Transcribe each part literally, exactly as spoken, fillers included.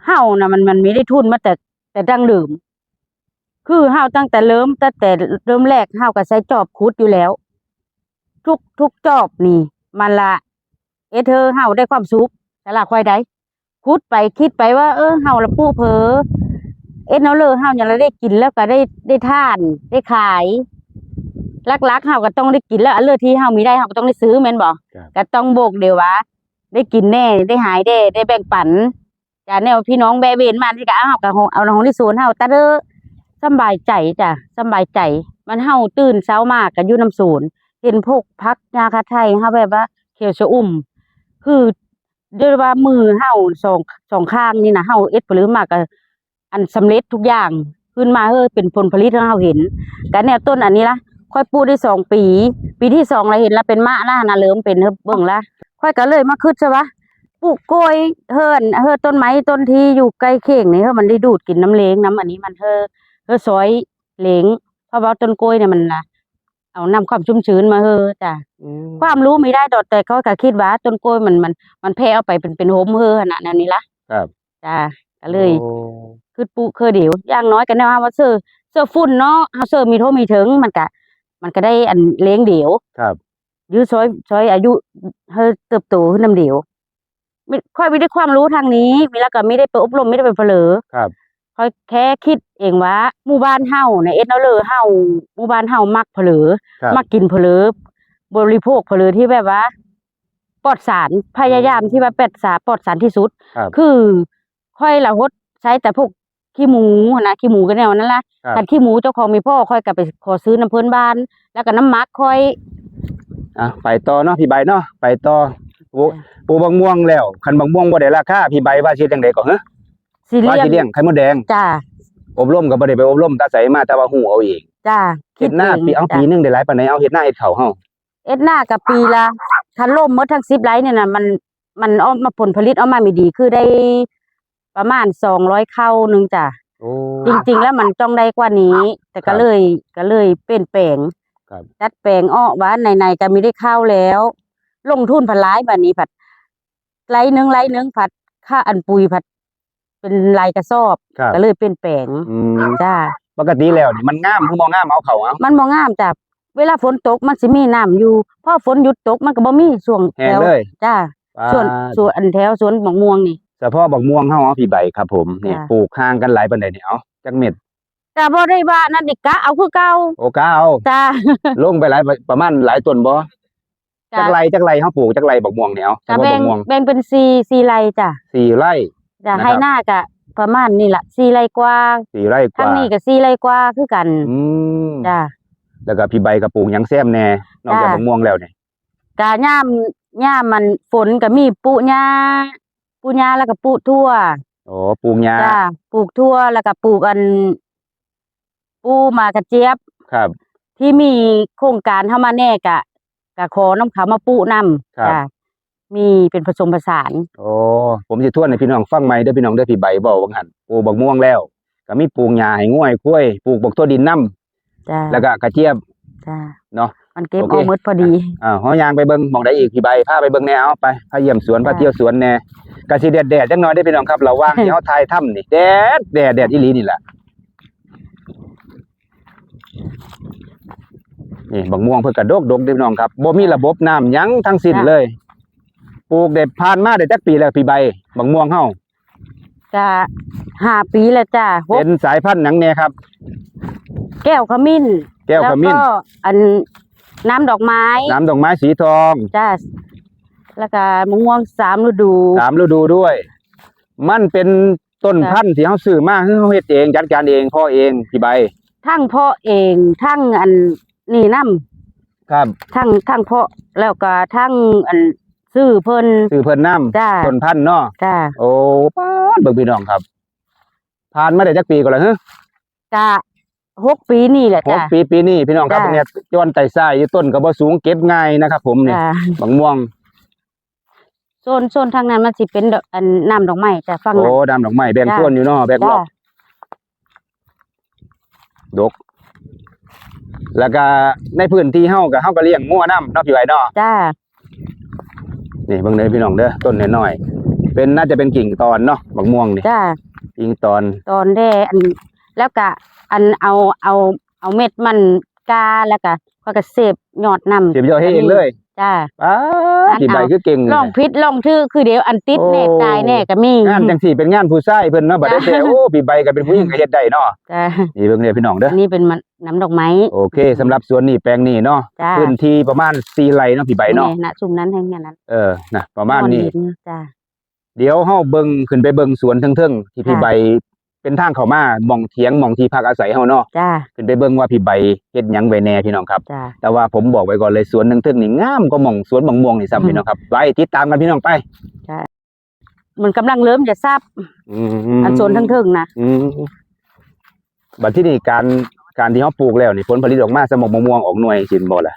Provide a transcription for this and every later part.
เฮาน่ะมัน มันมีได้ทุนมาแต่ แต่ดั้งเดิม คือเฮาตั้งแต่เริ่ม ตั้งแต่เริ่มแรกเฮาก็ใช้จอบขุดอยู่แล้ว ทุก ทุกจอบนี่ มันละเฮ็ดให้เฮาได้ความสุข แต่ละค่อยได้ ขุดไปคิดไปว่า เออ เฮาละปลูกเผอ เอ็ดแนวเลอเฮาหยังละได้กินแล้วก็ได้ ได้ทาน ได้ขาย หลักๆ เฮาก็ต้องได้กินแล้ว อันเลอที่เฮามีได้เฮาก็ต้องได้ซื้อแม่นบ่ ครับ ก็ต้องบอกเด้ว่า ได้กินแน่ ได้หายแน่ ได้แบ่งปัน จ้ะ แนวพี่น้องแวะเวียนมานี่ก็ เอา เฮาก็เอาของในสวนเฮาตะเด้อ สำบายใจจ้ะ สำบายใจ มันเฮาตื่นเช้ามาก็อยู่นำสวน เห็นพวกผักหญ้าคาไถเฮาแบบว่าเขียวชอุ่ม คือเรียกว่ามือเฮาสอง สองข้างนี่นะ เฮาเอ็ดผลมาก็ อันสำเร็จทุกอย่างขึ้นมา เฮ้อ เป็นผลผลิตให้เฮาเห็น ก็แนวต้นอันนี้ละ ข้อยปลูกได้สองปี ปีที่สองละเห็นละเป็นมะละนะ เริ่มเป็น เฮ้อ เบิ่งละ ข้อยก็เลยมาคิดซะว่า ปลูกกล้วย เฮิ่น เฮ้อ ต้นไม้ต้นที่อยู่ใกล้เคียงนี่ เฮ้อ มันได้ดูดกินน้ำแล้งน้ำอันนี้มัน เฮ้อ เฮ้อ ซอยแล้ง เพราะว่าต้นกล้วยเนี่ยมันนะ เอาน้ำความชุ่มชื้นมา เฮ้อ จ้ะ อืม ความรู้มีได้ดอก แต่ข้อยก็คิดว่าต้นกล้วยมัน มัน มันแผ่ออกไปเป็น เป็นโฮม เฮ้อ หั่นน่ะ แนวนี้ละ ครับ จ้ะ ก็เลย โอ้ คิดปลูกเทื่อเดียว อย่างน้อยก็แนวว่าเซอ เซอฝุ่นเนาะ เฮาเซอมีโทมีเถิง มันก็ มันก็ได้อันแล้งเดียว ครับ หรือซอย ซอยอายุ เฮ้อ เติบโตขึ้นนำเดียว มี ข้อยมีได้ความรู้ทางนี้ มีแล้วก็มีได้ไปอบรม มีได้ไปผะเลอ ครับ ข้อยแค่คิดเองว่าหมู่บ้านเฮาเนี่ย เอ็ดแนวเลอเฮา หมู่บ้านเฮามักผะเลอ ครับ มักกินผะเลอ บริโภคผะเลอที่แบบว่าปลอดสาร พยายามที่ว่าปลอดสาร ปลอดสารที่สุด ครับ คือข้อยละหดใช้แต่พวกขี้หมูหั้นนะ ขี้หมูก็แนวนั้นละ ครับ คันขี้หมูเจ้าของมีพ่อ ข้อยก็ไปขอซื้อนำเพิ่นบ้าน แล้วก็น้ำหมักข้อย อ่ะ ไปต่อเนาะพี่ใบเนาะ ไปต่อ ปลูก จ้ะ ปลูกบักม่วงแล้ว คันบักม่วงบ่ได้ราคา พี่ใบว่าสิเฮ็ดจั่งใด๋ก่อน ฮะ สิเลี้ยง ว่าสิเลี้ยงไข่มดแดง จ้ะ อบรมก็บ่ได้ไปอบรมตาไสมา แต่ว่าฮู้เอาเอง จ้ะ เฮ็ดนา คิดเอง ปี เอา จ้ะ ปีหนึ่งได้หลายปานใด๋ เอาเฮ็ดนาเฮ็ดข้าวเฮา เฮ็ดนาก็ปีละ คันรวมหมดทั้งสิบไร่นี่นะ มัน มันออกมาผลผลิตออกมาไม่ดี คือได้ประมาณสองร้อยเข่าหนึ่งจ้ะ โอ้ จริงๆ แล้วมันต้องได้กว่านี้ แต่ ครั ก็ บ เลย ก็เลยเปลี่ยนแปลง ครับ ดัดแปลงออกว่าไหนๆ ก็มีได้ข้าวแล้ว ลงทุนพันหลาย บัดนี้ผัด ไร่หนึ่ง ไร่หนึ่งผัด ค่าอันปุ๋ยผัด เป็นหลายกระสอบ ครับ ก็เลยเปลี่ยนแปลง อืม จ้า ปกติแล้วนี่มันงามหรือบ่งาม เอาเข้าเอา มันบ่งามจ้ะ เวลาฝนตกมันสิมีน้ำอยู่ พอฝนหยุดตกมันก็บ่มี ช่วง แห้ง แถว เลย จ้า ป๊าด ส่วน ส่วนอันแถวสวนบักม่วงนี่ เฉพาะบักม่วงเฮา เอาพี่ใบครับผม นี่ จ้ะ ปลูกห่างกันหลายปานใด๋นี่ เอา จักเม็ด ก็บ่ได้ว่านั่นนี่ กะเอาคือเก่า โอ้ กะเอา จ้า ลงไปหลาย ประมาณหลายต้นบ่ จ้ะ จักไร่ จักไร่ เฮาปลูกจักไร่บักม่วงนี่ เอา ก็ เฉพาะ แบ่ง บักม่วง แบ่งเป็นสี่ สี่ไร่จ้ะ สี่ไร่ จ้ะ นะครับ ไฮ่นาก็ประมาณนี้ล่ะ สี่ไร่กว่า สี่ไร่กว่า ทางนี้ก็สี่ไร่กว่าคือกัน อืม จ้ะ แล้วก็พี่ใบก็ปลูกหยังแซมแหน่ นอกจาก จ้ะ บักม่วงแล้วเนี่ย ก็ยาม ยามมันฝนก็มีปลูกหญ้า ปลูกหญ้าแล้วก็ปลูกถั่ว อ๋อ ปลูกหญ้า จ้ะ ปลูกถั่ว แล้วก็ปลูกอัน ปลูกหมากกระเจี๊ยบ ครับ ที่มีโครงการเข้ามาแหน่ก็ ก็ขอนำเขามาปลูกนำ ครับ จ้ะ มีเป็นผสมผสาน โอ้ ผมสิทวนให้พี่น้องฟังใหม่เด้อพี่น้องเด้อ พี่ใบเว้าว่าหั่น ปลูกบักม่วงแล้ว ก็มีปลูกหญ้าให้งัวให้ควาย ปลูกบักถั่วดินนำ จ้ะ แล้วก็กระเจี๊ยบ จ้ะ เนาะ มันเก็บ โอเค เอาหมดพอดี อ่า เฮาย่างไปเบิ่งหม่องใดอีก พี่ใบ พาไปเบิ่งแหน่ เอาไป พาเยี่ยมสวน จ้ะ พาเที่ยวสวนแหน่ ก็สิแดดๆ จักหน่อยเด้อพี่น้องครับ ระหว่างที่เฮาถ่ายทำนี่ แดด แดด แดดอีหลีนี่ล่ะ นี่บักม่วงเพิ่นก็ดกๆ เด้อพี่น้องครับ บ่มีระบบน้ำหยังทั้งสิ้น จ้ะ เลย ปลูกได้ผ่านมาได้จักปีแล้วพี่ใบ บักม่วงเฮา ก็ห้าปีแล้วจ้ะ หก เป็นสายพันธุ์หยังแหน่ครับ แก้วขมิ้น แก้วขมิ้น แล้วก็อันน้ำดอกไม้ น้ำดอกไม้สีทอง จ้ะ แล้วก็มะม่วงสามฤดู สามฤดูด้วย มันเป็นต้น จ้ะ พันธุ์ที่เฮาซื้อมา คือเฮาเฮ็ดเอง จัดการเอง เพาะเอง พี่ใบ ทั้งเพาะเอง ทั้งอันนี่นำ ครับ ทั้ง ทั้งเพาะ แล้วก็ทั้งอันซื้อเพิ่น ซื้อเพิ่นนำ จ้ะ ต้นพันธุ์เนาะ จ้ะ โอ้ ป๊าด เบิ่งพี่น้องครับ ผ่านมาได้จักปีก่อนล่ะ ฮะ ก็หกปีนี่แหละ หก จ้ะ ปี ปีนี้พี่น้องครับ จ้ะ เนี่ย ย้อนไต่ซ้ายอยู่ ต้นก็บ่สูง เก็บง่ายนะครับผมนี่ จ้ะ บักม่วง โซน โซนทางนั้นมันสิเป็นดอก อันน้ำดอกไม้จ้ะ ฝั่งนั้น โอ้ น้ำดอกไม้ แบ่ง จ้ะ โซนอยู่เนาะ แบ่งรอบ จ้ะ ดก แล้วก็ในพื้นที่เฮาก็ เฮาก็เลี้ยงงัวนำเนาะพี่ใบเนาะ จ้า นี่เบิ่งเด้อพี่น้องเด้อ ต้นน้อย เป็น น่าจะเป็นกิ่งตอนเนาะ บักม่วงนี่ จ้า กิ่งตอน ตอนแด่ อัน แล้วก็ อัน เอา เอา เอาเม็ดมันกา แล้วก็ ข้อยก็เสพยอดนำ เสพยอดเฮ็ดเองเลย จ้า ป๊าด อัน พี่ใบ เอา คือเก่ง ลองผิดลองถูก คือเดี๋ยวอันติดแน่ โอ้ ตายแน่ก็มี งานจังซี่เป็นงานผู้ชายเพิ่นเนาะ บัดนี้ จ้า แต่ โอ้ พี่ใบก็เป็นผู้หญิงก็เฮ็ดได้เนาะ จ้า นี่เบิ่งเด้อพี่น้องเด้อ อันนี้เป็นมัน น้ำดอกไม้ โอเค สำหรับสวนนี่แปลงนี่เนาะ จ้า พื้นที่ประมาณสี่ไร่เนาะพี่ใบเนาะ นี่นะ ซุมนั้นให้แค่นั้น เออ นะ ประมาณนี้ นอนเล่น จ้า เดี๋ยวเฮาเบิ่ง ขึ้นไปเบิ่งสวนเทิงๆ ที่พี่ ค่ะ ใบ เป็นทางเข้ามาหม่องเถียงหม่องที่พักอาศัยเฮาเนาะ จ้า ขึ้นไปเบิ่งว่าพี่ใบเฮ็ดหยังไว้แน่พี่น้องครับ จ้า แต่ว่าผมบอกไว้ก่อนเลย สวนเทิงๆ นี่งามกว่าหม่องสวนบักม่วงนี่ซ้ำ อืม พี่น้องครับ ไปติดตามกันพี่น้องไป จ้า มันกำลังเริ่มจะซับ อืม อันสวนเทิงๆ นะ อืม บัดที่นี่การ การที่เฮาปลูกแล้วนี่ ผลผลิตออกมา สมองมะม่วงออกหน่วยสิบ่ล่ะ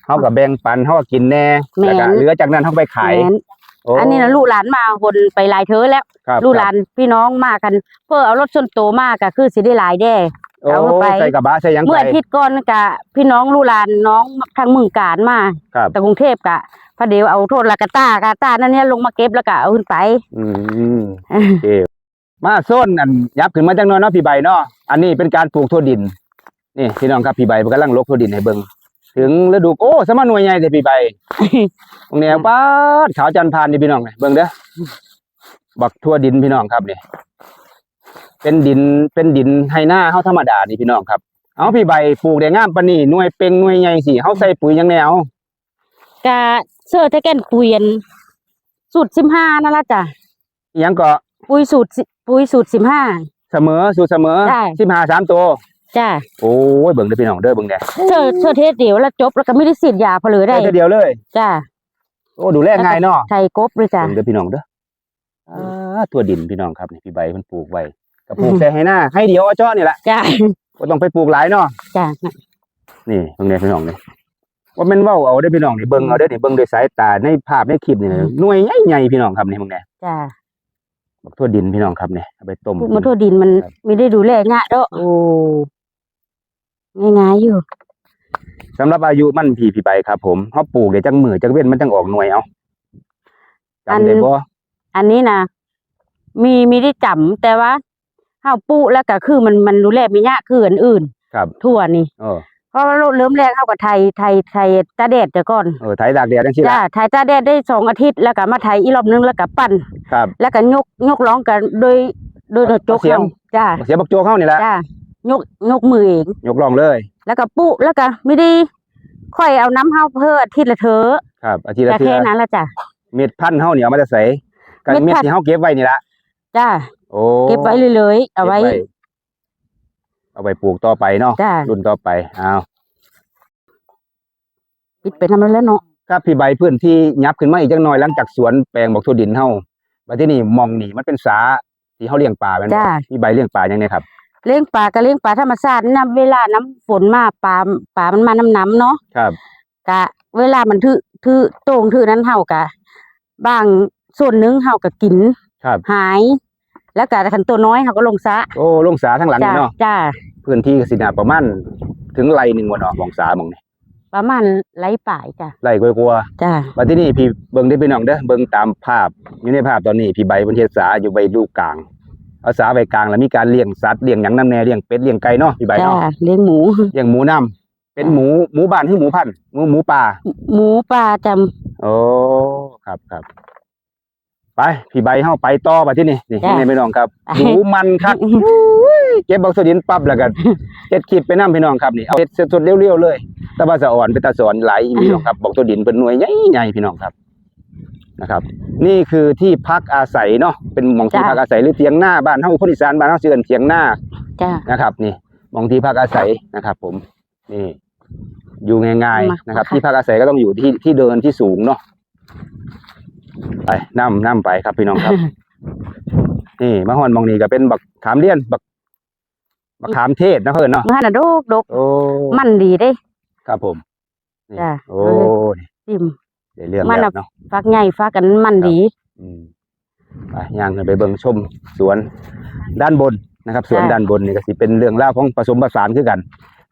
เฮาก็แบ่งปัน เฮาก็กินแน่ แม่น แล้วก็เหลือจากนั้นเฮาไปขาย แม่น โอ้ อันนี้นะ ลูกหลานมาหนไปหลายเทื่อแล้ว ครับ ลูกหลาน ครับ พี่น้องมากัน เพื่อเอารถส่วนตัวมาก็คือสิได้หลายแด่ โอ้ เอาไป ใส่กระบะใส่หยังไป เมื่ออาทิตย์ก่อนก็พี่น้องลูกหลานน้องทางเมืองการมา ครับ แต่กรุงเทพฯ ก็พอดีเอาโทษละกะต้ากะต้านั่นเนี่ยลงมาเก็บแล้วก็เอาขึ้นไป อืม โอเค มาโซนอัน ยับขึ้นมาจักหน่อยเนาะพี่ใบเนาะ อันนี้เป็นการปลูกถั่วดิน นี่พี่น้องครับ พี่ใบกำลังลกถั่วดินให้เบิ่ง ถึงฤดู โอ้ สมาหน่วยใหญ่เลยพี่ใบ ตรงนี้ ป๊าด ขาวจันทร์พานนี่พี่น้อง เบิ่งเด้อ บักถั่วดินพี่น้องครับนี่ เป็นดิน เป็นดินไฮนาเฮาธรรมดานี่พี่น้องครับ เอาพี่ใบปลูกได้งามปานนี้ หน่วยเป่งหน่วยใหญ่สิ เฮาใส่ปุ๋ยหยังแน่เอา กะเสื้อแทแกนปุ๋ยอัน สูตรสิบห้านั่นล่ะจ้ะ อิหยังก็ ปุ๋ยสูตรสิ ปุ๋ยสูตรสิบห้า เสมอ สูตรเสมอ จ้ะ สิบห้า สามตัว จ้ะ โอ้ย เบิ่งเด้อพี่น้องเด้อ เบิ่งแน่ เสื้อ เสื้อเทสเดียวแล้วจบ แล้วก็ไม่ได้ฉีดยาพอเลยได้ ใส่เทื่อเดียวเลย จ้ะ โอ้ ดูแลง่ายเนาะ ไถกบเลยจ้ะ เบิ่งเด้อพี่น้องเด้อ อ่า ถั่วดินพี่น้องครับ นี่พี่ใบเพิ่นปลูกไว้ ก็ปลูก อืม ใส่ไฮนา ไฮเดียวเอาเจาะนี่แหละ จ้ะ บ่ต้องไปปลูกหลายเนาะ จ้ะ นี่เบิ่งเด้อพี่น้องนี่ ว่าแม่นเว้าเอาเด้อพี่น้องนี่ เบิ่งเอาเด้อนี่ เบิ่งด้วยสายตาในภาพในคลิปนี่นะ อืม หน่วยใหญ่ๆ พี่น้องครับนี่ เบิ่งแน่ จ้ะ บักถั่วดินพี่น้องครับนี่ เอาไปต้ม ปลูกมาถั่วดินมัน ครับ ไม่ได้ดูแลง่ายเด้อ โอ้ ง่ายๆ อยู่ สำหรับอายุมันพี่ พี่ใบครับผม เฮาปลูกได้จักมื้อจักเว้นมันจังออกหน่วย เอา จำได้บ่ อัน อันนี้นะ มี มีได้จำ แต่ว่าเฮาปลูกแล้วก็คือมัน มันดูแลไม่ยากคืออันอื่น ครับ ถั่วนี่ เออ เพราะว่าเริ่มแรกเฮาก็ไถ ไถ ไถตาแดดแต่ก่อน เออ ไถตากแดดจังซี่ล่ะ จ้ะ ไถตาแดดได้สองอาทิตย์ แล้วก็มาไถอีกรอบนึง แล้วก็ปั่น ครับ แล้วก็ยก ยกร่องกันโดย โดย โดยจก เอาเสียม เฮา จ้ะ เสียมบักโจกเฮานี่ล่ะ จ้ะ ยก ยกมือเอง ยกร่องเลย แล้วก็ปลูก แล้วก็ไม่ได้ ค่อยเอาน้ำเฮาเพิ่มอาทิตย์ละเทื่อ ครับ อาทิตย์ละเทื่อ ก็แค่นั้นละจ้ะ เม็ดพันธุ์เฮานี่เอามาแต่ไส กับ เม็ดพันธุ์ เม็ดที่เฮาเก็บไว้นี่ล่ะ จ้ะ โอ้ เก็บไว้เลยๆ เอาไว้ เก็บไว้ เอาไว้ปลูกต่อไปเนาะ จ้ะ รุ่นต่อไป เอา ปิดไปนำแล้วเนาะ ครับ พี่ใบ พื้นที่ยับขึ้นมาอีกจักหน่อย หลังจากสวนแปลงบักถั่วดินเฮา บัดทีนี้หม่องนี่มันเป็นสาที่เฮาเลี้ยงปลาแม่นบ่ จ้ะ พี่ใบเลี้ยงปลาหยังแน่ครับ เลี้ยงปลาก็เลี้ยงปลาธรรมชาตินะ เวลาน้ำฝนมาปลา ปลามันมาน้ำน้ำเนาะ ครับ กะเวลามันถือ ถือโต่งถือนั้นเฮากะ บางส่วนหนึ่งเฮาก็กิน ครับ หาย แล้วก็คันตัวน้อยเฮาก็ลงสระ โอ้ ลงสระทางหลังนี่เนาะ จ้ะ จ้ะ พื้นที่ก็สิน่าประมาณถึงไร่หนึ่งบ่เนาะ หม่องสระหม่องนี่ ประมาณไร่ปลายจ้ะ ไร่กว่าๆ จ้ะ บัดทีนี้พี่เบิ่งเด้อพี่น้องเด้อ เบิ่งตามภาพ อยู่ในภาพตอนนี้พี่ใบเพิ่นเฮ็ดสระอยู่ไว้ลูกกลาง เอาสระไว้กลางแล้วมีการเลี้ยงสัตว์เลี้ยงหยังนำแน่ เลี้ยงเป็ดเลี้ยงไก่เนาะพี่ใบเนาะ จ้ะ เลี้ยงหมู เลี้ยงหมูนำ เป็น จ้ะ หมู หมูบ้านหรือหมูพันธุ์ หมู หมูป่า หมูป่าจ้ะ โอ้ ครับ ครับ ไป พี่ใบเฮาไปต่อบัดทีนี้ นี่ จ้ะ นี่พี่น้องครับ ดูมันคัก อุ้ย เก็บบักสะดินปั๊บแล้วก็เฮ็ดคลิปไปนำพี่น้องครับนี่ เอาเฮ็ดสดๆ เรียวๆ เลย แต่ว่าสะออนเป็นตาสอนหลายพี่น้องครับ บักสะดินเป็นหน่วยใหญ่ๆ พี่น้องครับ นะครับ นี่คือที่พักอาศัยเนาะ เป็นหม่องที่ จ้ะ พักอาศัยหรือเถียงนาบ้านเฮา คนอีสานบ้านเฮาสิเอิ้นเถียงนา จ้ะ นะครับ นี่หม่องที่พักอาศัยนะครับ ผม นี่ อยู่ง่ายๆ มา นะครับ มาค่ะ ที่พักอาศัยก็ต้องอยู่ที่ ที่เนินที่สูงเนาะ ไป นำ นำไปครับพี่น้องครับ นี่ มาฮอดหม่องนี้ก็เป็นบักขามเรียน บัก บักขามเทศนะเพิ่นเนาะ มันน่ะดกดก โอ้ มันดีเด้ ครับผม นี่ จ้ะ โอ้ เออ นี่ จิ้ม ได้เรื่อง มัน แล้ว น่ะ เนาะ ฝักใหญ่ ฝักอันมัน ครับ ดี อืม ไป ย่างขึ้นไปเบิ่งชมสวนด้านบนนะครับ สวน จ้ะ ด้านบนนี่ก็สิเป็นเรื่องราวของผสมผสานคือกัน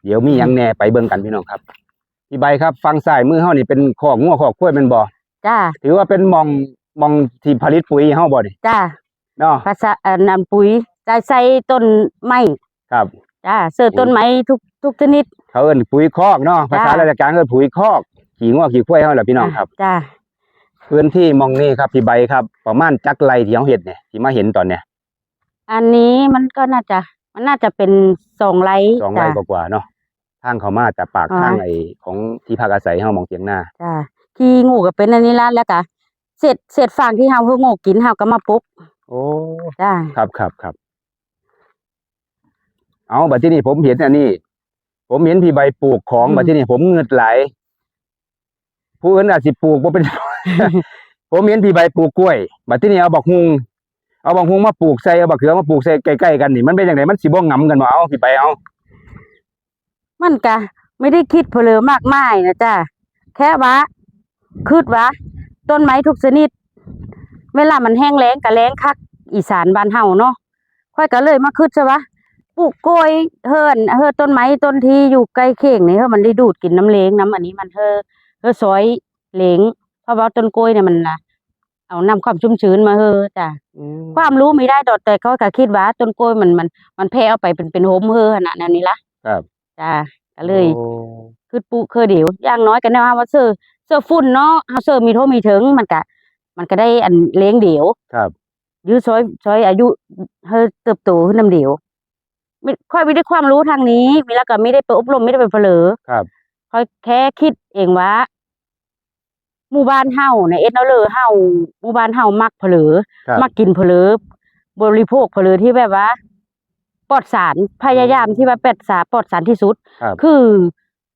เดี๋ยวมีหยัง อืม แหน่ไปเบิ่งกันพี่น้องครับ พี่ใบครับ ฝั่งซ้ายมือเฮานี่เป็นคอกงัวคอกควายแม่นบ่ จ้ะ ถือว่าเป็นหม่อง หม่องที่ผลิตปุ๋ยเฮาบ่นี่ จ้า เนาะ ภาษา อันนั้นปุ๋ย ใส่ ใส่ต้นไม้ ครับ จ้า เสิร์ฟต้นไม้ทุก ทุกชนิด เขาเอิ้นปุ๋ยคอกเนาะ ภาษา จ้า ราชการเอิ้นปุ๋ยคอก ขี้งัวขี้ควายเฮาแหละพี่น้องครับ จ้า พื้นที่หม่องนี้ครับพี่ใบครับ ประมาณจักไร่ที่เฮาเฮ็ดเนี่ย ที่มาเห็นตอนเนี้ย อันนี้มันก็น่าจะ มันน่าจะเป็นสองไร่ สองไร่ จ้ะ กว่าๆเนาะ ทางเข้ามาจากปาก อ๋อ ทางไอ้ของที่พักอาศัยเฮาหม่องเถียงนา จ้ะ ขี้งูก็เป็นอันนี้ละ แล้วก็เศษ เศษฟางที่เฮาเฮาโงกกินเฮาก็มาปลูก โอ้ จ้ะ ครับ ครับ ครับ เอา บัดที่นี่ผมเห็นอันนี้ ผมเห็นพี่ใบปลูกของ อืม บัดที่นี่ผมงึดหลาย ผู้อื่นอาจสิปลูกบ่เป็น ผมเห็นพี่ใบปลูกกล้วย บัดที่นี่เอาบักฮุ่ง เอาบักฮุ่งมาปลูกใส่ เอาบักเขือมาปลูกใส่ใกล้ๆกันนี่ มันเป็นจั่งใด มันสิบ่หงำกันบ่ เอาพี่ใบ เอา มันกะไม่ได้คิดเผลอมากมายนะจ้ะ แค่ว่า คิดว่า ต้นไม้ทุกชนิด เวลามันแห้งแล้งกะแล้งคัก อีสานบ้านเฮาเนาะ ข้อยก็เลยมาคิดซะว่า ปลูกกล้วย เฮือน เฮือต้นไม้ต้นที่อยู่ใกล้เคียงนี่ เฮือมันได้ดูดกินน้ำแล้ง น้ำอันนี้มัน เฮือ เฮือซอยแล้ง เพราะว่าต้นกล้วยเนี่ยมันละ เอาน้ำความชุ่มชื้นมาเฮือจ้ะ อืม ความรู้มีได้ดอก แต่ข้อยก็คิดว่าต้นกล้วยมัน มัน มันแผ่ออกไปเป็น เป็นโฮมเฮือหั่นน่ะ แนวนี้ละ ครับ จ้ะ ก็เลย โอ้ คิดปลูกเฮือเดียว อย่างน้อยก็แนวว่าเซอ เซอฝุ่นเนาะ เฮาเซอมีโทมีเถิง มันก็ มันก็ได้อันแล้งเดียว ครับ หรือซอย ซอยอายุเฮือเติบโตขึ้นนำเดียว มี ข้อยมีได้ความรู้ทางนี้ มีแล้วก็มีได้ไปอบรม มีได้ไปเผลอ ครับ ข้อยแค่คิดเองว่า หมู่บ้านเฮาเนี่ย เอ็ดเอาเลยเฮา หมู่บ้านเฮามักเผลอ ครับ มักกินเผลอ บริโภคเผลอที่แบบว่า ปลอดสาร พยายามที่ว่าปลอดสาร ปลอดสารที่สุด ครับ คือ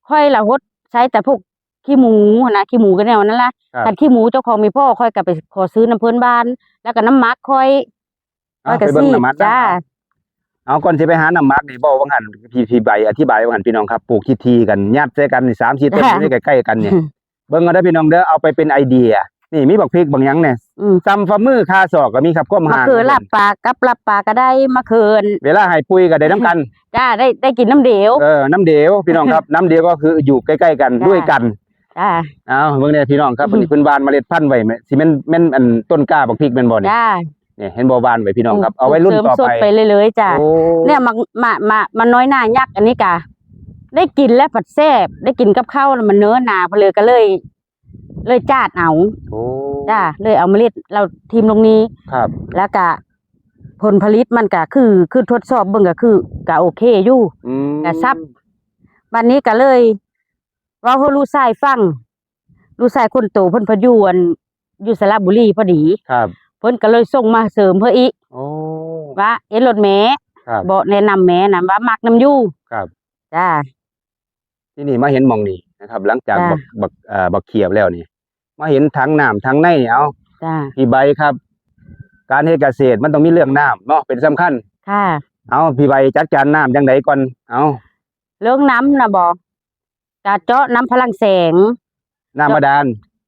ข้อยละหดใช้แต่พวกขี้หมูหั้นนะ ขี้หมูก็แนวนั้นละ ครับ คันขี้หมูเจ้าของมีพ่อ ข้อยก็ไปขอซื้อน้ำเพื่อนบ้าน แล้วก็น้ำหมักข้อย เอา ข้อยก็ ไปเบิ่ง สิ น้ำหมัก จ้า เอา เอา ก่อนสิไปหาน้ำหมักนี่ เว้าว่าหั่น พี่ พี่ใบอธิบายว่าหั่น พี่น้องครับ ปลูกทีๆกัน ยัดใส่กันนี่ สามสี่ต้น จ้า อยู่ใกล้ๆกันเนี่ย เบิ่งเอาเด้อพี่น้องเด้อ เอาไปเป็นไอเดีย นี่มีบักพริกบักหยังเนี่ย อืม ส่ำฝ่ามือคาศอกก็มีครับ ความห่าง มะเขือลาบปลา กับลาบปลาก็ได้ มะเขือ เวลาให้ปุ๋ยก็ได้นำกัน จ้า ได้ ได้กินน้ำเดียว เออ น้ำเดียว พี่น้องครับ น้ำเดียวก็คืออยู่ใกล้ๆกัน จ้า ด้วยกัน จ้า เอา เบิ่งเนี่ยพี่น้องครับ อืม อันนี้เพิ่นหว่านเมล็ดพันธุ์ไว้แม่น สิแม่น แม่นอันต้นกล้าบักพริกแม่นบ่นี่ จ้า เนี่ย เห็นบ่ หว่านไว้พี่น้องครับ อืม เอาไว้รุ่นต่อไป ปลูกเสริมสดไปเรื่อยๆจ้า โอ้ เนี่ย มา มา มา มาน้อยหน้ายักษ์อันนี้กะ ได้กินแล้วผัดแซ่บ ได้กินกับข้าวแล้วมันเนื้อหนาพอเลยก็เลย เลยจาดเอา โอ้ จ้า เลยเอาเมล็ดเราทิ่มลงนี้ ครับ แล้วก็ผลผลิตมันก็คือ คือทดสอบเบิ่งก็คือ ก็โอเคอยู่ อืม ก็ซับ บัดนี้ก็เลย เว้าให้ลูกชายฟัง ลูกชายคนโตเพิ่นพออยู่อัน อยู่สระบุรีพอดี ครับ เพิ่นก็เลยส่งมาเสริมเพิ่นอีก โอ้ ว่า เอ็ดรถแม่ ครับ บอกแนะนำแม่นะว่ามักนำอยู่ ครับ จ้า ที่นี่มาเห็นหม่องนี้นะครับ หลังจาก จ้า บัก บัก เอ่อ บักเขียบแล้วนี่ มาเห็นถังน้ำถังในนี่ เอา จ้า พี่ใบครับ การเฮ็ดเกษตรมันต้องมีเรื่องน้ำเนาะ เป็นสำคัญ ค่ะ เอา พี่ใบจัดการน้ำจั่งใดก่อน เอา เรื่องน้ำนะบอก ก็เจาะน้ำพลังแสง น้ำบาดาล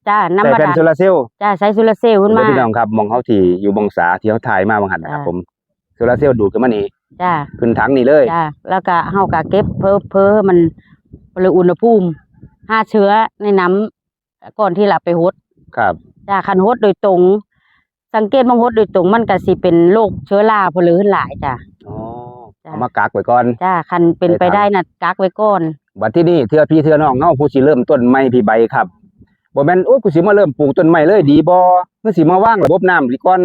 จ้า น้ำบาดาล ใส่แผ่นโซลาร์เซลล์ จ้า ใส่โซลาร์เซลล์ขึ้นมา เด้อพี่น้องครับ หม่องเฮาที่อยู่หม่องสาที่เฮาถ่ายมาว่าหั่นนะครับ จ้า ผม โซลาร์เซลล์ดูดขึ้นมานี่ จ้า ขึ้นถังนี่เลย จ้า แล้วก็เฮาก็เก็บเพิ่ม เพิ่มมัน หรืออุณหภูมิ ฆ่าเชื้อในน้ำ ก่อนที่เราไปหด ครับ จ้า คันหดโดยตรง สังเกตว่าหดโดยตรง มันก็สิเป็นโรคเชื้อราพอเลยหลายจ้า อ๋อ จ้า เอามากักไว้ก่อน จ้า คันเป็นไปได้น่ะ กักไว้ก่อน บัดที่นี่เทื่อพี่เทื่อน้องเฮาผู้สิเริ่มต้นใหม่พี่ใบครับ บ่แม่น โอ้ย กูสิมาเริ่มปลูกต้นไม้เลยดีบ่ คือสิมาวางระบบน้ำดีก่อน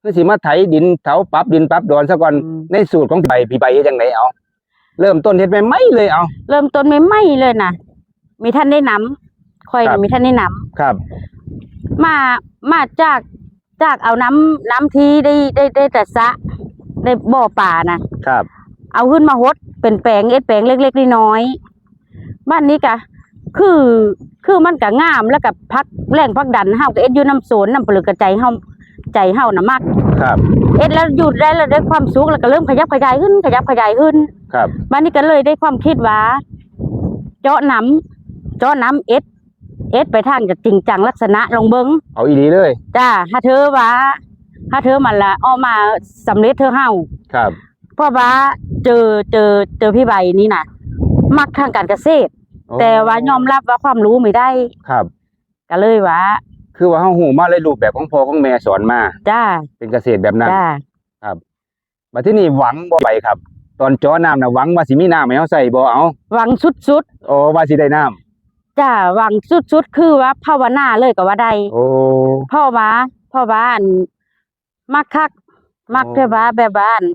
คือสิมาไถดิน เถาปรับดินปรับดอนซะก่อน อืม ในสูตรของพี่ใบ พี่ใบเฮ็ดจั่งใดเอา เริ่มต้นเฮ็ดใหม่ๆเลยเอา เริ่มต้นใหม่ๆเลยนะ มีท่านได้นำ ข้อยน่ะ ครับ มีท่านได้นำ ครับ มา มาจาก จากเอาน้ำ น้ำที่ได้ ได้ ได้แต่สระ ได้บ่อปลานะ ครับ เอาขึ้นมาหดเป็นแปลง เอ็ดแปลงเล็กๆน้อยๆ บ้านนี้กะ คือ คือมันกะงาม แล้วกะพักแรงผลักดัน เฮาก็เอ็ดอยู่นำสวนนำเปลือกกะใจเฮา ใจเฮาน่ะมัก ครับ เอ็ดแล้วอยู่ได้แล้วได้ความสุข แล้วก็เริ่มขยับขยายขึ้น ขยับขยายขึ้น ครับ บ้านนี้ก็เลยได้ความคิดว่า เจาะน้ำ เจาะน้ำเอ็ด เอ็ดไปทางจะจริงจังลักษณะลองเบิ่ง เอาอีหลีเลย จ้า หาเธอว่า หาเธอมันละออกมาสำเร็จเธอเฮา ครับ เพราะว่าเจอ เจอ เจอพี่ใบนี่นะ มักทางการเกษตร โอ้ แต่ว่ายอมรับว่าความรู้ไม่ได้ ครับ ก็เลยว่า คือว่าเฮาฮู้มาเลยรูปแบบของพ่อของแม่สอนมา จ้า เป็นเกษตรแบบนั้น จ้า ครับ บัดทีนี้หวังบ่ไปครับ ตอนเจาะน้ำน่ะหวังว่าสิมีน้ำให้เฮาใช้บ่ เอา หวังสุดๆ โอ้ ว่าสิได้น้ำ จ้า หวังสุดๆ คือว่าภาวนาเลยก็ว่าได้ โอ้ เพราะว่า เพราะว่าอัน มักคัก มัก อ๋อ แบบว่า แบบว่าอัน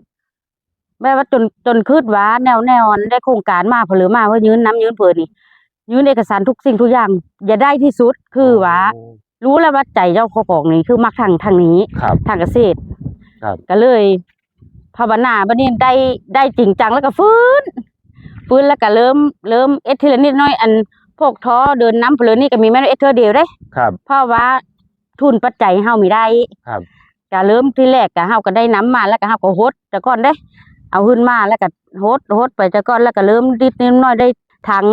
แบบว่าจน จนคิดว่าแนว แนวอันได้โครงการมาเผลอมาว่ายื่นนำยื่นเพิ่นนี่ ยื่นเอกสารทุกสิ่งทุกอย่าง อย่าได้ที่สุด คือว่า โอ้ รู้แล้วว่าใจเจ้าของนี่คือมักทาง ทางนี้ ครับ ทางเกษตร ครับ ก็เลยภาวนาบัดนี้ได้ ได้จริงจังแล้วก็ฟื้น ฟื้นแล้วก็เริ่ม เริ่มเอ็ดทีละนิดหน่อย อันพวกท่อเดินน้ำเผลอนี่ก็มีแม่นเอ็ดเทื่อเดียวเด้ ครับ เพราะว่าทุนปัจจัยเฮามีได้ ครับ ก็เริ่มทีแรกก็เฮาก็ได้น้ำมาแล้วก็เฮาก็หดแต่ก่อนเด้ เอาขึ้นมาแล้วก็หด หดไปแต่ก่อน แล้วก็เริ่มนิดนิดหน่อยได้ถัง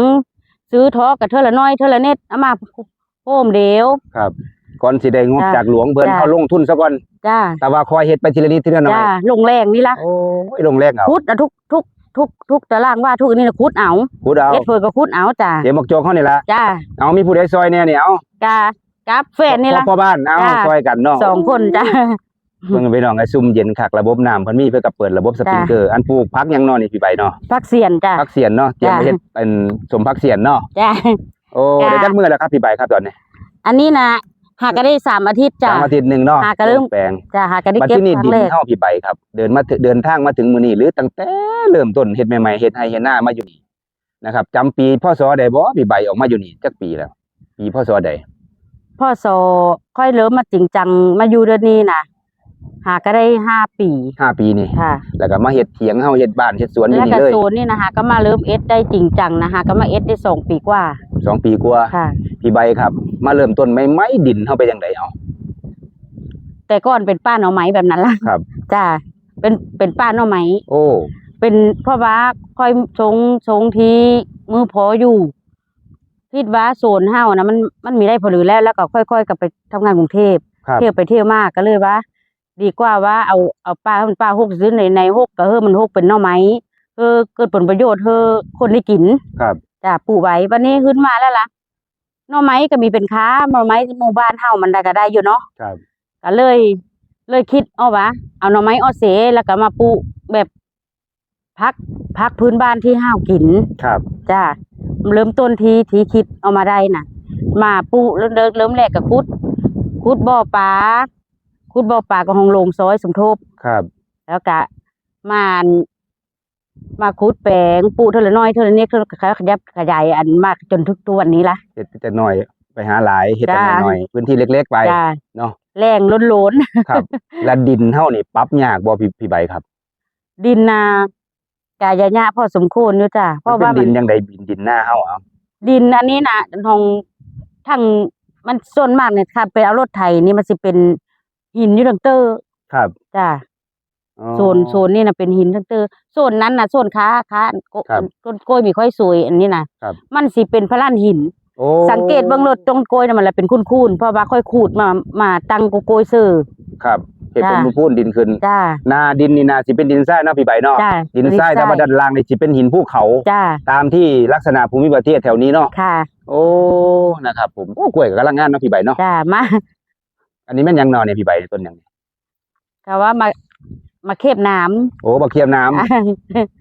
ซื้อท่อก็เทื่อละน้อยเทื่อละนิด เอามาโฮมเดียว ครับ ก่อนสิได้งบ จ้า จากหลวงเพิ่น จ้า เฮาลงทุนซะก่อน จ้า แต่ว่าคอยเฮ็ดไปทีละนิดทีละหน่อย จ้า ลงแรงนี่ล่ะ โอ้ย ลงแรงเอา ขุดเอาทุก ทุก ทุก ทุกตารางวาทุกอันนี้น่ะขุดเอา ขุดเอา เฮ็ดเพิ่นก็ขุดเอาจ้า เตรียมบักจอกเฮานี่ล่ะ จ้า เอามีผู้ใดซอยแหน่นี่ เอา จ้า กับแฟนนี่ล่ะ พ่อ พ่อบ้าน เอา จ้า ซอยกันเนาะ สองคนจ้า เบิ่งพี่น้องไอ้ซุ่มเย็นคัก ระบบน้ำเพิ่นมี เพิ่นก็เปิดระบบสปริงเกอร์ จ้า อันปลูกผักหยังเนาะนี่พี่ใบเนาะ ผักเสี้ยนจ้า ผักเสี้ยนเนาะ เตรียม จ้า มาเฮ็ดเป็นสมผักเสี้ยนเนาะ จ้า โอ้ จ้า ได้จักมื้อแล้วครับพี่ใบครับตอนนี้ อันนี้นะ หาก็ได้สามอาทิตย์จ้า สามอาทิตย์หนึ่งเนาะ หาก็เริ่ม ลงแปลง จ้า หาก็ได้ บัด เก็บ ที่นี่ ครั้ง ดิน แรก เฮาพี่ใบครับ เดินมาถึง เดินทางมาถึงมื้อนี้ หรือตั้งแต่เริ่มต้นเฮ็ดใหม่ๆ เฮ็ดไร่เฮ็ดนามาอยู่นี่นะครับ จำปี พ.ศ. ได้บ่พี่ใบออกมาอยู่นี่จักปีแล้ว ปี พ.ศ. ใด พ.ศ. ค่อยเริ่มมาจริงจังมาอยู่เดือนนี้นะ หาก็ได้ห้าปี ห้าปีนี่ ค่ะ แล้วก็มาเฮ็ดเถียงเฮา เฮ็ดบ้านเฮ็ดสวนอยู่ แล้ว นี่ ก็ เลย โซนนี่นะคะ ก็มาเริ่มเอ็ดได้จริงจังนะคะ ก็มาเอ็ดได้สองปีกว่า สองปีกว่า ค่ะ พี่ใบครับ มาเริ่มต้นใหม่ๆ ดินเฮาเป็นจั่งใดเอา แต่ก่อนเป็นป่าหน่อไม้แบบนั้นล่ะ ครับ จ้า เป็น เป็นป่าหน่อไม้ โอ้ เป็น เพราะว่าค่อยชง ชงที่มือพออยู่ คิดว่าโซนเฮานะ มัน มันมีได้พอดีแล้ว แล้วก็ค่อยๆ กลับไปทำงานกรุงเทพฯ ครับ เที่ยวไปเที่ยวมาก็เลยว่า ดีกว่าว่าเอา เอาป่า มันป่าฮกซื่อ ใน ในฮกก็เฮ้อ มันฮกเป็นหน่อไม้ เฮ้อ เกิดผลประโยชน์ เฮ้อ คนได้กิน ครับ จ้า ปลูกไว้ บัดนี้ขึ้นมาแล้วล่ะ หน่อไม้ก็มีเป็นค้า หน่อไม้หมู่บ้านเฮามันได้ก็ได้อยู่เนาะ ครับ ก็เลย เลยคิดเอาว่า เอาหน่อไม้ออเซ แล้วก็มาปลูกแบบผัก ผักพื้นบ้านที่เฮากิน ครับ จ้า เริ่มต้นที่ ที่คิดเอามาได้น่ะ มาปลูก เริ่ม เริ่ม เริ่มแรกก็ขุด ขุดบ่อปลา ขุดบ่อปลาก็ห้องโล่งซอยสมทบ ครับ แล้วก็มา มาขุดแปลง ปลูกเทื่อละน้อย เทื่อละนิด เทื่อละ ขยับขยายอันมากจนทุกทุกวันนี้ละ เฮ็ดแต่น้อยไปหาหลาย เฮ็ดแต่ จ้า น้อยๆ พื้นที่เล็กๆ ไป จ้า เนาะ แรงล้นๆ ครับ แล้วดินเฮานี่ปรับยากบ่พี่ พี่ใบครับ ดินน่ะ กะยะยะพอสมควรอยู่จ้า เพราะว่ามันเป็นดินจั่งใด ดิน ดินนาเฮาเอา ดินอันนี้น่ะ ของทาง มันส่วนมากเนี่ย ถ้าไปเอารถไถนี่มันสิเป็นหินอยู่เทิงเต๊อ ครับ จ้า อ๋อ โซน โซนนี่น่ะเป็นหินเทิงเต๊อ โซนนั้นน่ะ โซนขา ขา โก ครับ ต้นกล้วยมีค่อยสวยอันนี้น่ะ ครับ มันสิเป็นพะลานหิน โอ้ สังเกตเบิ่งรถต้นกล้วยน่ะมันละเป็นคูนๆ เพราะว่าค่อยขูดมา มาตั้งกล้วยซื่อ ครับ เฮ็ดเป็น จ้า พูนๆ ดินขึ้น จ้า หน้าดินนี่น่าสิเป็นดินทรายเนาะพี่ใบเนาะ จ้า ดินทราย ดินทราย แต่ว่าด้านล่างนี่สิเป็นหินภูเขา จ้า ตามที่ลักษณะภูมิประเทศแถวนี้เนาะ ค่ะ โอ้ นะครับผม โอ้ กล้วยก็กำลังงามเนาะพี่ใบเนาะ จ้า มา อันนี้แม่นหยังเนาะเนี่ยพี่ใบ ต้นหยัง ก็ว่ามา มาเข็บหนาม โอ้ บักเขียบหนาม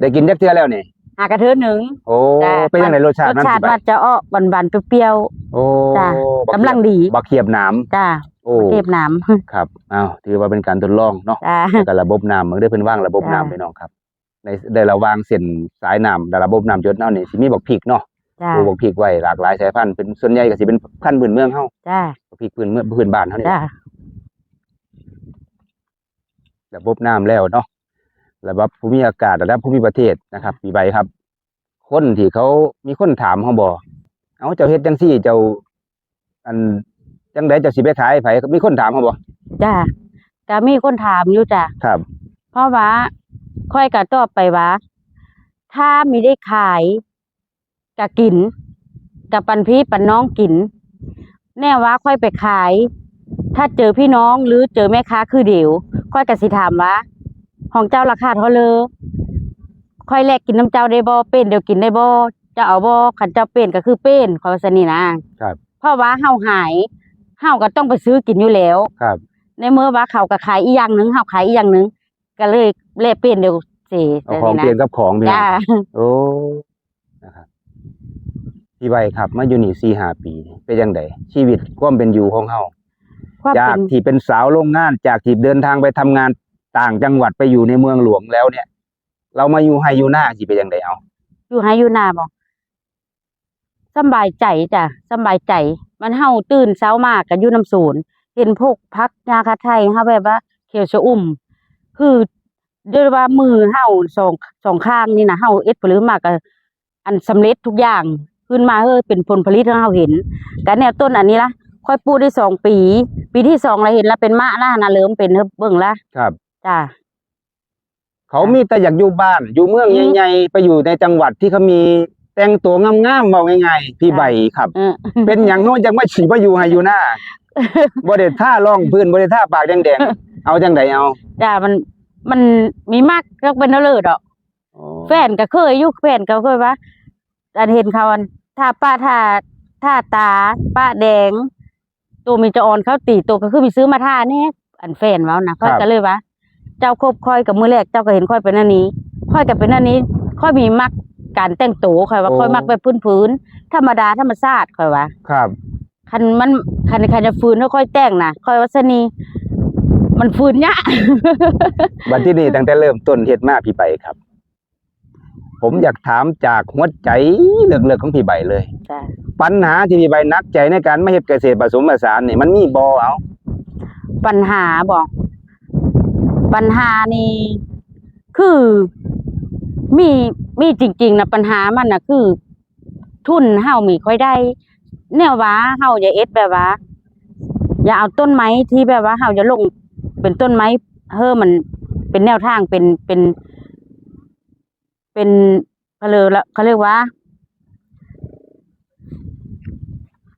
ได้กินจักเทื่อแล้วนี่ หากะเทื่อหนึ่ง โอ้ จ้ะ เป็นจั่งใดรสชาติมัน รสชาติมันจะออกหวานๆ เปรี้ยวๆ โอ้ จ้ะ บักเขียบ กำลังดี บักเขียบหนาม จ้ะ โอ้ บักเขียบหนาม ครับ อ้าว ถือว่าเป็นการทดลองเนาะ จ้ะ แล้วก็ระบบน้ำ มันได้เพิ่นวางระบบน้ำ จ้ะ พี่น้องครับ ใน ได้ระหว่างเส้นสายน้ำและระบบน้ำหยดเฮานี่ สิมีบักพริกเนาะ จ้ะ ปลูกบักพริกไว้หลากหลายสายพันธุ์ เป็น ส่วนใหญ่ก็สิเป็นพันธุ์พื้นเมืองเฮา จ้ะ บักพริกพื้นเมือง พื้นบ้านเฮานี่ จ้ะ ระบบน้ำแล้วเนาะ ระดับภูมิอากาศ ระดับภูมิประเทศนะครับ พี่ใบครับ คนที่เขา มีคนถามเฮาบ่ เอ้า เจ้าเฮ็ดจั่งซี้ เจ้า อัน จั่งใดเจ้าสิไปขายให้ไผ มีคนถามเฮาบ่ จ้ะ ก็มีคนถามอยู่จ้ะ ครับ เพราะว่าข้อยก็ตอบไปว่า ถ้ามีได้ขาย กะกิน กะปันพี่ปันน้องกิน แน่ว่าข้อยไปขาย ถ้าเจอพี่น้องหรือเจอแม่ค้าคือเดียว ข้อยกะสิถามว่า ของเจ้าราคาเท่าเลอ ข้อยแลกกินนำเจ้าได้บ่ เป็นเดียวกินได้บ่ เจ้าเอาบ่ คันเจ้าเป็นก็คือเป็น ข้อยว่าซั่นนี่นะ ครับ เพราะว่าเฮาหาย เฮาก็ต้องไปซื้อกินอยู่แล้ว ครับ ในเมื่อว่าเขาก็ขายอีกอย่างหนึ่ง เฮาขายอีกอย่างหนึ่ง ก็เลยแลกเปลี่ยนเดี๋ยวเส เอาของเปลี่ยนกับของพี่น้อง จ้า โอ้ นะครับ พี่ใบครับ มาอยู่นี่สี่ห้าปี เป็นจั่งใด ชีวิตความเป็นอยู่ของเฮา ความเป็น จากที่เป็นสาวโรงงาน จากที่เดินทางไปทำงานต่างจังหวัด ไปอยู่ในเมืองหลวงแล้วเนี่ย เรามาอยู่ไฮ่อยู่นาสิเป็นจั่งใดเอา อยู่ไฮ่อยู่นาบ่ สำบายใจจ้ะ สำบายใจ มันเฮาตื่นเช้ามาก็อยู่นำสวน เห็นพวกผักหญ้าคาไถเฮาแบบว่าเขียวชอุ่ม คือด้วยว่ามือเฮาสอง สองข้างนี่นะ เฮาเอ็ดผลมากก็ อันสำเร็จทุกอย่าง ขึ้นมาเฮ้ย เป็นผลผลิตให้เฮาเห็น ก็แนวต้นอันนี้ละ ค่อยปลูกได้สองปี ปีที่สองละเห็นละเป็นมะละนะ เริ่มเป็นเบิ่งละ ครับ จ้ะ เขามีแต่อยากอยู่บ้าน อยู่เมือง อืม ใหญ่ๆ ไปอยู่ในจังหวัดที่เขามีแต่งตัวงามๆ เว้าง่ายๆ พี่ใบครับ เออ เป็นหยังน้อยจังว่าสิมาอยู่ไฮ่อยู่นา บ่ได้ทารองพื้น บ่ได้ทาปากแดงๆ เอาจั่งใดเอา จ้ะ มัน มันมีมักก็เป็นเลิศดอก อ๋อ แฟนก็เคยอยู่ แฟนก็เคยว่า อันเห็นเขาอันทาปะทา ทาตาปะแดง ตัวมีจะอ่อนเขาตีตัวก็คือมีซื้อมาทาแน่ อันแฟนเว้านะ ครับ ข้อยก็เลยว่า เจ้าคบข้อยกับมื้อแรกเจ้าก็เห็นข้อยเป็นอันนี้ ข้อยก็เป็นอันนี้ ข้อยมีมักการแต่งตัว ข้อยว่า โอ้ ข้อยมักแบบพื้นๆ ธรรมดาธรรมชาติ ข้อยว่า ครับ คันมัน คัน คันจะฝืนให้ข้อยแต่งนะ ข้อยว่าชะนี มันฝืนยาก บัดที่นี่ตั้งแต่เริ่มต้นเฮ็ดมาพี่ใบครับ ผมอยากถามจากหัวใจเลิกๆ ของพี่ใบเลย จ้ะ ปัญหาที่พี่ใบหนักใจในการมาเฮ็ดเกษตรผสมผสานนี่มันมีบ่เอา ปัญหาบ่ ปัญหานี่ คือ มี มีจริงๆ นะ ปัญหามันน่ะ คือ ทุนเฮามีค่อยได้ แนวว่าเฮาอย่าเอ็ดแบบว่า อย่าเอาต้นไม้ที่แบบว่าเฮาจะลงเป็นต้นไม้ เฮ้อ มันเป็นแนวทาง เป็น เป็น เป็น เขาเรียกละ เขาเรียกว่า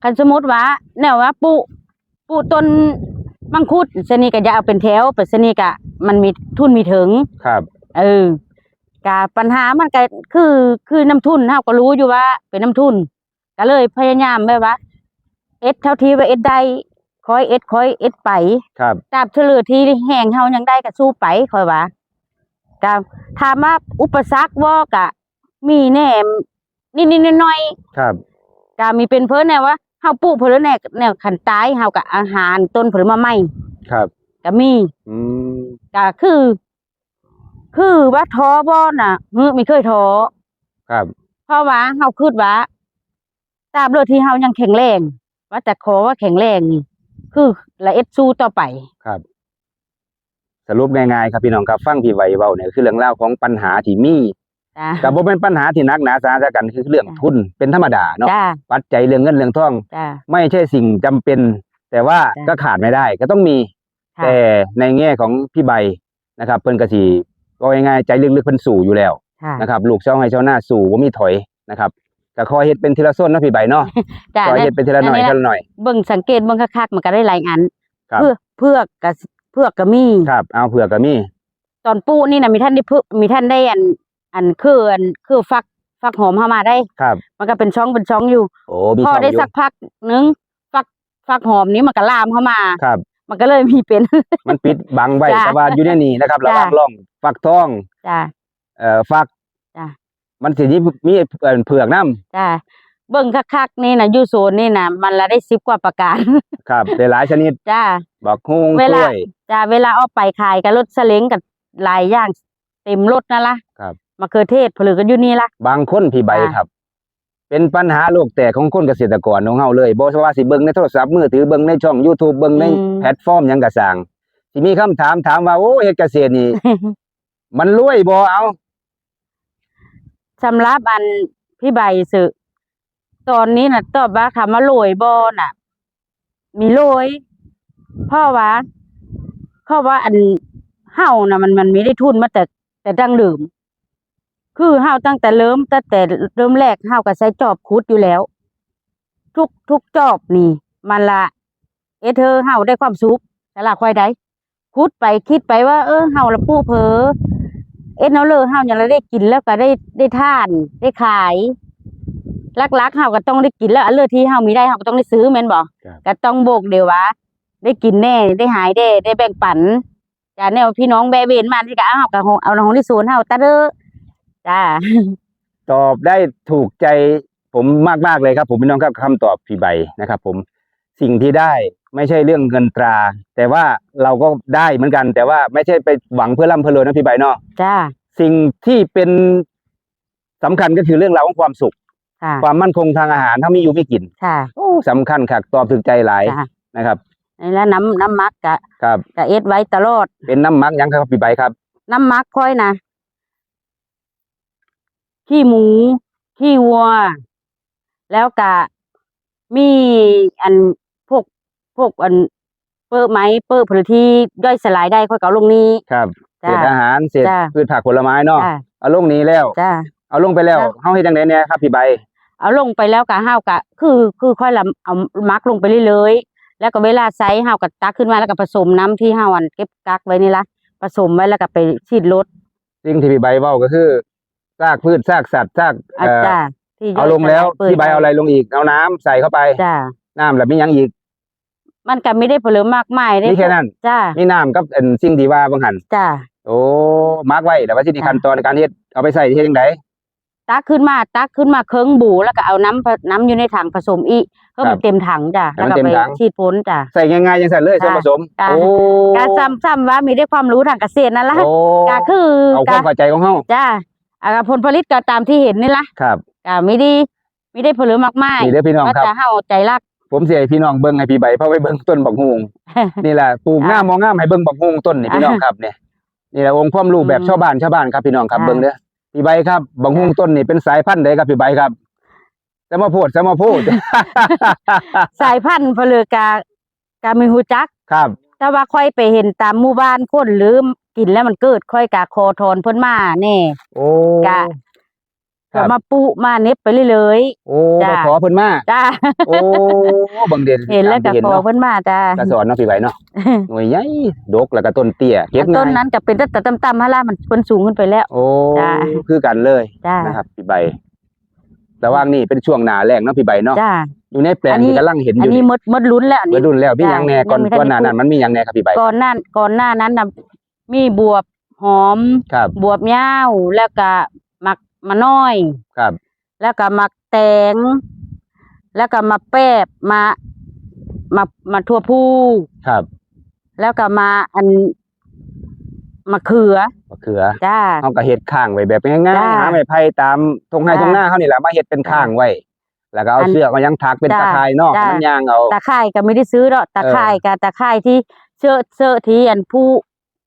คันสมมุติว่า แนวว่าปลูก ปลูกต้นมังคุด ชะนีก็อย่าเอาเป็นแถว ไปชะนีก็มันมีทุนมีเถิง ครับ เออ ก็ปัญหามันก็คือ คือน้ำทุน เฮาก็รู้อยู่ว่าเป็นน้ำทุน ก็เลยพยายามแบบว่า เอ็ดเท่าที่ว่าเอ็ดได้ ค่อยเอ็ด ค่อยเอ็ดไป ครับ ตราบเทื่อที่แฮงเฮายังได้ก็สู้ไป ข้อยว่า ก็ถามว่าอุปสรรคบ่ ก็มีแหน่ นิดๆ หน่อยๆ ครับ ก็มีเป็นเพิ่นแน่ว่า เฮาปลูกเพิ่นแน่ แนวคันตาย เฮาก็เอาหาต้นเพิ่นมาใหม่ ครับ ก็มี อืม ก็คือ คือว่าท้อบ่น่ะ หึ ไม่เคยท้อ ครับ เพราะว่าเฮาคิดว่า ตราบโดยที่เฮายังแข็งแรง ว่าแต่ขอว่าแข็งแรงนี่ คือละเอ็ดสู้ต่อไป ครับ สรุปง่ายๆ ครับพี่น้องครับ ฟังพี่ใบเว้าเนี่ย คือเรื่องราวของปัญหาที่มี จ้ะ ก็บ่แม่นปัญหาที่หนักหนาสาหัสกัน คือเรื่อง จ้ะ ทุน เป็นธรรมดาเนาะ จ้ะ ปัจจัยเรื่องเงินเรื่องทอง จ้ะ ไม่ใช่สิ่งจำเป็น แต่ว่า จ้ะ ก็ขาดไม่ได้ ก็ต้องมี ค่ะ แต่ในแง่ของพี่ใบนะครับ เพิ่นก็สิ เว้าง่ายๆ ใจลึกๆ เพิ่นสู้อยู่แล้ว ค่ะ นะครับ ลูกชาวไร่ชาวนาสู้ บ่มีถอยนะครับ ก็คอยเฮ็ดเป็นทีละโซนเนาะพี่ใบเนาะ จ้ะ คอยเฮ็ดเป็นทีละหน่อย นั่น ทีละหน่อย เบิ่งสังเกตเบิ่งคักๆ มันก็ได้หลายอัน ครับ เผือก เผือกก็ เผือกก็มี ครับ เอาเผือกก็มี ตอนปลูกนี่นะ มีท่านได้เผือก มีท่านได้อัน อันคือ อันคือฟัก ฟักหอมเฮามาได้ ครับ มันก็เป็นช่องเป็นช่องอยู่ โอ้ มี พอ ช่อง ได้ อยู่ สักพักหนึ่ง ฟัก ฟักหอมนี่มันก็ลามเข้ามา ครับ มันก็เลยมีเป็น มันปิดบังไว้ จ้ะ แต่ว่าอยู่ในนี้นะครับ จ้ะ ระหว่างร่องฟักทอง จ้ะ เอ่อ ฟัก จ้ะ มันสิมี มี เอ่อ เผือกนำ จ้ะ เบิ่งคักๆ นี่นะ อยู่โซนนี่นะ มันละได้สิบกว่าประการ ครับ ได้หลายชนิด จ้ะ บักฮุ่ง เวลา กล้วย จ้ะ เวลาเอาไปขายกับรถซาเล้งกับหลายอย่าง เต็มรถนั่นละ ครับ มะเขือเทศ ผลึกกันอยู่นี่ละ บางคนพี่ใบ จ้ะ ครับ เป็นปัญหาโลกแตกของคนเกษตรกรของเฮาเลย บ่ว่าสิเบิ่งในโทรศัพท์มือถือ เบิ่งในช่อง YouTube เบิ่งใน อืม แพลตฟอร์มหยังก็ซ่าง สิมีคำถามถามว่า โอ้ เฮ็ดเกษตรนี่ มันรวยบ่ เอา สำหรับอันพี่ใบเสิ ตอนนี้น่ะ ตอบว่าคำว่ารวยบ่น่ะ มีรวย เพราะว่า เพราะว่าอันเฮาน่ะ มัน มันมีได้ทุนมาแต่ แต่ดั้งเดิม คือเฮาตั้งแต่เริ่ม ตั้งแต่เริ่มแรก เฮาก็ใช้จอบขุดอยู่แล้ว ทุก ทุกจอบนี่ มันละ เอ็ดเฮอเฮาได้ความสุข แต่ละค่อยได้ ขุดไปคิดไปว่า เออ เฮาละปลูกเผอ เอ็ดเนาะเลย เฮายังละได้กินแล้วก็ได้ ได้ทาน ได้ขาย หลักๆเฮาก็ต้องได้กินแล้ว อันเลือกที่เฮามีได้เฮาก็ต้องได้ซื้อแม่นบ่ ครับ ก็ต้องบอกเด้อว่า ได้กินแน่ ได้หายแน่ ได้แบ่งปัน จ้า แนวพี่น้องแวะเวียนมานี่ก็ เอา เฮาก็เอาของที่สวนเฮาตะเด้อ จ้า ตอบได้ถูกใจผมมากๆเลยครับผม พี่น้องครับ คำตอบพี่ใบนะครับผม สิ่งที่ได้ไม่ใช่เรื่องเงินตรา แต่ว่าเราก็ได้เหมือนกัน แต่ว่าไม่ใช่ไปหวังเพื่อร่ำเพื่อรวยนะพี่ใบเนาะ จ้า สิ่งที่เป็นสำคัญก็คือเรื่องราวของความสุข ค่ะ ความมั่นคงทางอาหาร เฮามีอยู่มีกิน ค่ะ โอ้ สำคัญคัก ตอบถูกใจหลาย จ้า นะครับ นี่แหละน้ำ น้ำหมักกะ ครับ กะเฮ็ดไว้ตลอด เป็นน้ำหมักหยังครับพี่ใบครับ น้ำหมักข้อยนะ ขี้หมู ขี้วัว แล้วกะมีอันพวก พวกอันเปิ้อไม้ เปิ้อผลที่ย่อยสลายได้ ข้อยก็เอาลงนี้ ครับ จ้า เศษอาหาร เศษ จ้า พืชผักผลไม้เนาะ จ้า เอาลงนี้แล้ว จ้า เอาลงไปแล้ว แล้ว เฮาเฮ็ดจั่งใดแหน่ครับพี่ใบ เอาลงไปแล้วกะเฮากะ คือ คือข้อยละเอาหมักลงไปเรื่อยๆ แล้วก็เวลาใช้เฮากะตักขึ้นมาแล้วก็ผสมน้ำที่เฮาอันเก็บกักไว้นี่ละ ผสมไว้แล้วก็ไปฉีดรด สิ่งที่พี่ใบเว้าก็คือ ซากพืช ซากสัตว์ ซาก อ่า เอ่อ จ้า ที่ย่อย เอาลงแล้ว สลายเปื่อย พี่ใบเอาอะไรลงอีก เอาน้ำใส่เข้าไป จ้า น้ำแล้วมีหยังอีก มันก็ไม่ได้เผลอมากมายเด้ มีแค่นั้น จ้า มีน้ำกับอันสิ่งที่ว่าบางหั่น จ้า โอ้ หมักไว้ แล้วว่าสิมี จ้า ขั้นตอนในการเฮ็ด เอาไปใส่เฮ็ดจั่งใด ตักขึ้นมา ตักขึ้นมาเคิ่งบู่ แล้วก็เอาน้ำ น้ำอยู่ในถังผสมอีก ก็มัน ครับ เต็มถังจ้ะ ให้มันเต็มถัง แล้วก็ไปฉีดพ่นจ้ะ ใส่ง่ายๆจั่งซั่นเลย จ้ะ ส่วนผสม จ้ะ โอ้ ก็ซ้ำ ซ้ำว่ามีได้ความรู้ทางเกษตรนั่นล่ะ โอ้ ก็คือ เอาความเข้าใจของเฮา จ้ะ อ่า ผลผลิตก็ตามที่เห็นนี่ล่ะ ครับ ก็มีดี มีได้ผลมากมาย นี่เด้อพี่น้องครับ ว่าแต่เฮาใจรัก ผมสิให้พี่น้องเบิ่ง ให้พี่ใบพาไปเบิ่งต้นบักฮุ่ง นี่แหละ ปลูกงาม อ่า บ่งาม ให้เบิ่งบักฮุ่งต้นนี่ อ่า พี่น้องครับ เนี่ย นี่แหละองค์ความรู้แบบ อืม ชาวบ้าน ชาวบ้านครับพี่น้องครับ อ่า เบิ่งเด้อ พี่ใบครับ บักฮุ่ง อ่า ต้นนี่เป็นสายพันธุ์ใดครับพี่ใบครับ สมโพธิ สมโพธิ สายพันธุ์เผลอกะ กะไม่ฮู้จัก ครับ แต่ว่าข้อยไปเห็นตามหมู่บ้านคนหรือกินแล้วมันเกิด ข้อยกะขอถอนเพิ่นมาแน่ โอ้ กะ ครับ ก็มาปลูกมาเหน็บไปเรื่อยๆ โอ้ จ้ะ ไปขอเพิ่นมา จ้ะ โอ้ บังเอิญ เห็นแล้วก็ ตามที่เห็น ขอ เนาะ เพิ่นมาจ้ะ กะสอนเนาะพี่ใบเนาะ หน่วยใหญ่ ดก แล้วก็ต้นเตี้ย เก็บ อันต้น ง่าย นั้นก็เป็นต้นต่ำๆหั่นล่ะ มัน เพิ่นสูงขึ้นไปแล้ว โอ้ จ้ะ คือกันเลย จ้ะ นะครับ พี่ใบ ระหว่างนี้เป็นช่วงหน้าแล้งเนาะพี่ใบเนาะ จ้ะ อยู่ในแปลง อันนี้ ที่กำลังเห็นอยู่ อันนี้ นี่ หมด หมดรุ่นแล้ว อันนี้ หมดรุ่นแล้ว มีหยังแน่ จ้ะ ก่อน ยังไม่ทัน ก่อนหน้านั้น ปลูก มันมีหยังแน่ครับพี่ใบ ก่อนหน้า ก่อนหน้านั้นน่ะ มีบวบ หอม ครับ บวบยาว แล้วก็หมาก หมากน้อย ครับ แล้วก็หมากแตง แล้วก็หมากแป๊บ หมาก หมาก หมากถั่วพู ครับ แล้วก็หมากอัน หมากเขือ หมากเขือ จ้า เฮาก็เฮ็ดค้างไว้แบบง่ายๆ จ้า หาไม้ไผ่ตามท่งไฮ่ จ้า ท่งนาเฮานี่แหละ มาเฮ็ดเป็น จ้า ค้างไว้ แล้วก็เอา อัน เชือกเอาหยังถักเป็น จ้า ตะข่ายเนาะ จ้า ให้มันย่างเอา ตะข่ายก็ไม่ได้ซื้อดอก ตะข่าย เออ ก็ตะข่ายที่เชอะ เชอะที่อันผู้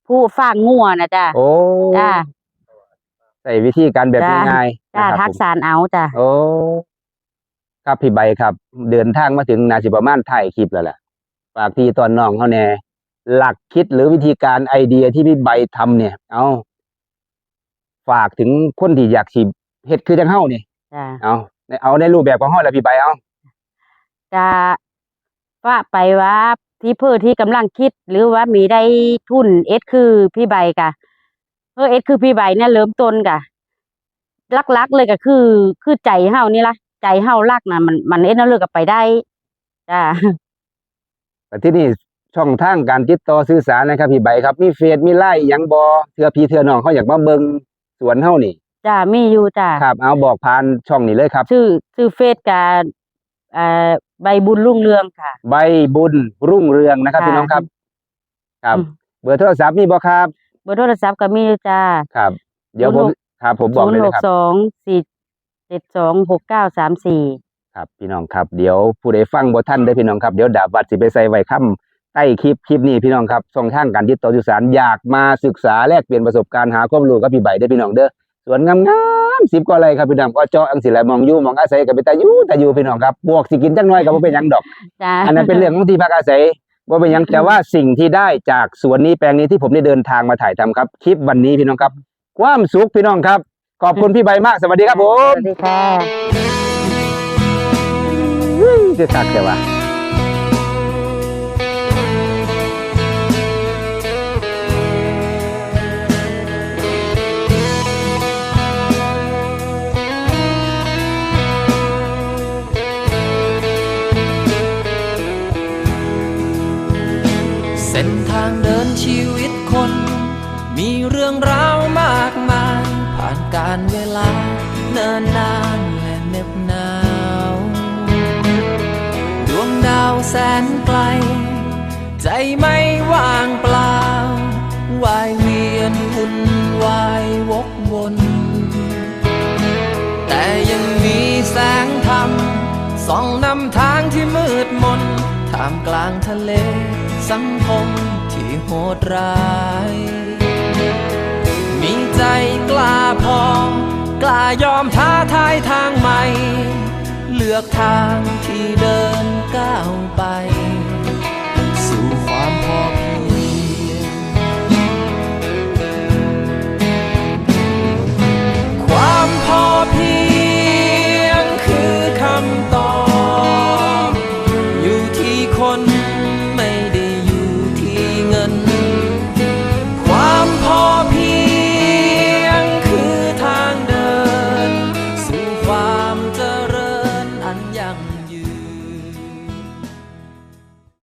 ผู้ฟางงัวน่ะจ้า โอ้ จ้า ใช้วิธีการแบบ จ้า ง่ายๆ จ้า นะครับ ทักสารเอาจ้า ผม โอ้ ครับพี่ใบครับ เดินทางมาถึงน่าสิประมาณท้ายคลิปแล้วล่ะ ฝากพี่ต้อนน้องเฮาแน่ หลักคิดหรือวิธีการไอเดียที่พี่ใบทำเนี่ย เอา ฝากถึงคนที่อยากสิเฮ็ดคือจั่งเฮานี่ จ้า เอา เอาในรูปแบบของเฮาแหละพี่ใบ เอา จ้า ว่าไปว่าที่เพื่อที่กำลังคิด หรือว่ามีได้ทุนเฮ็ดคือพี่ใบกะ เออ เฮ็ดคือพี่ใบเนี่ยเริ่มต้นกะ หลักๆเลยก็คือ คือใจเฮานี่ล่ะ ใจเฮารักน่ะ มัน มันเฮ็ดแนวใดก็ไปได้ จ้า แต่ที่นี่ช่องทางการติดต่อสื่อสารนะครับพี่ใบครับ มีเฟซ มีไลน์หยังบ่ เทื่อพี่เทื่อน้องเขาอยากมาเบิ่งสวนเฮานี่ จ้า มีอยู่จ้า ครับ เอาบอกผ่านช่องนี้เลยครับ ชื่อ ชื่อเฟซกะ เอ่อ ใบบุญรุ่งเรืองค่ะ ใบบุญรุ่งเรืองนะครับ ค่ะ พี่น้องครับ ครับ อืม เบอร์โทรศัพท์มีบ่ครับ เบอร์โทรศัพท์ก็มีอยู่จ้า ครับ เดี๋ยวผม ศูนย์หก ครับ ผมบอกเลยนะครับ ศูนย์หกสอง สี่เจ็ดสอง หกเก้าสามสี่ ครับ พี่น้องครับ เดี๋ยวผู้ใดฟังบ่ทันเด้อพี่น้องครับ เดี๋ยวดาบวัดสิไปใส่ไว้คำใต้คลิป คลิปนี้พี่น้องครับ ช่องทางการติดต่อสื่อสาร อยากมาศึกษาแลกเปลี่ยนประสบการณ์ หาความรู้กับพี่ใบเด้อพี่น้องเด้อ สวนงามๆ สิบกว่าไร่ครับพี่น้อง ก็เจาะจั่งซี้แหละ หม่องอยู่หม่องอาศัยก็เป็นตาอยู่ตาอยู่พี่น้องครับ ปวกสิกินจักหน่อยก็บ่เป็นหยังดอก จ้า อันนั้นเป็นเรื่องของที่พักอาศัย บ่เป็นหยัง แต่ว่าสิ่งที่ได้จากสวนนี้แปลงนี้ที่ผมได้เดินทางมาถ่ายทำครับ คลิปวันนี้พี่น้องครับ ความสุขพี่น้องครับ ขอบคุณพี่ใบมาก สวัสดีครับผม สวัสดีค่ะ คือคักแต่ว่า นานและเหน็บหนาว ดวงดาวแสนไกล ใจไม่ว่างเปล่า วายเวียนวุ่นวายวกวน แต่ยังมีแสงธรรม ส่องนำทางที่มืดมน ท่ามกลางทะเลสังคมที่โหดร้าย มีใจกล้าพอ กล้ายอมท้าทายทางใหม่ เลือกทางที่เดินก้าวไป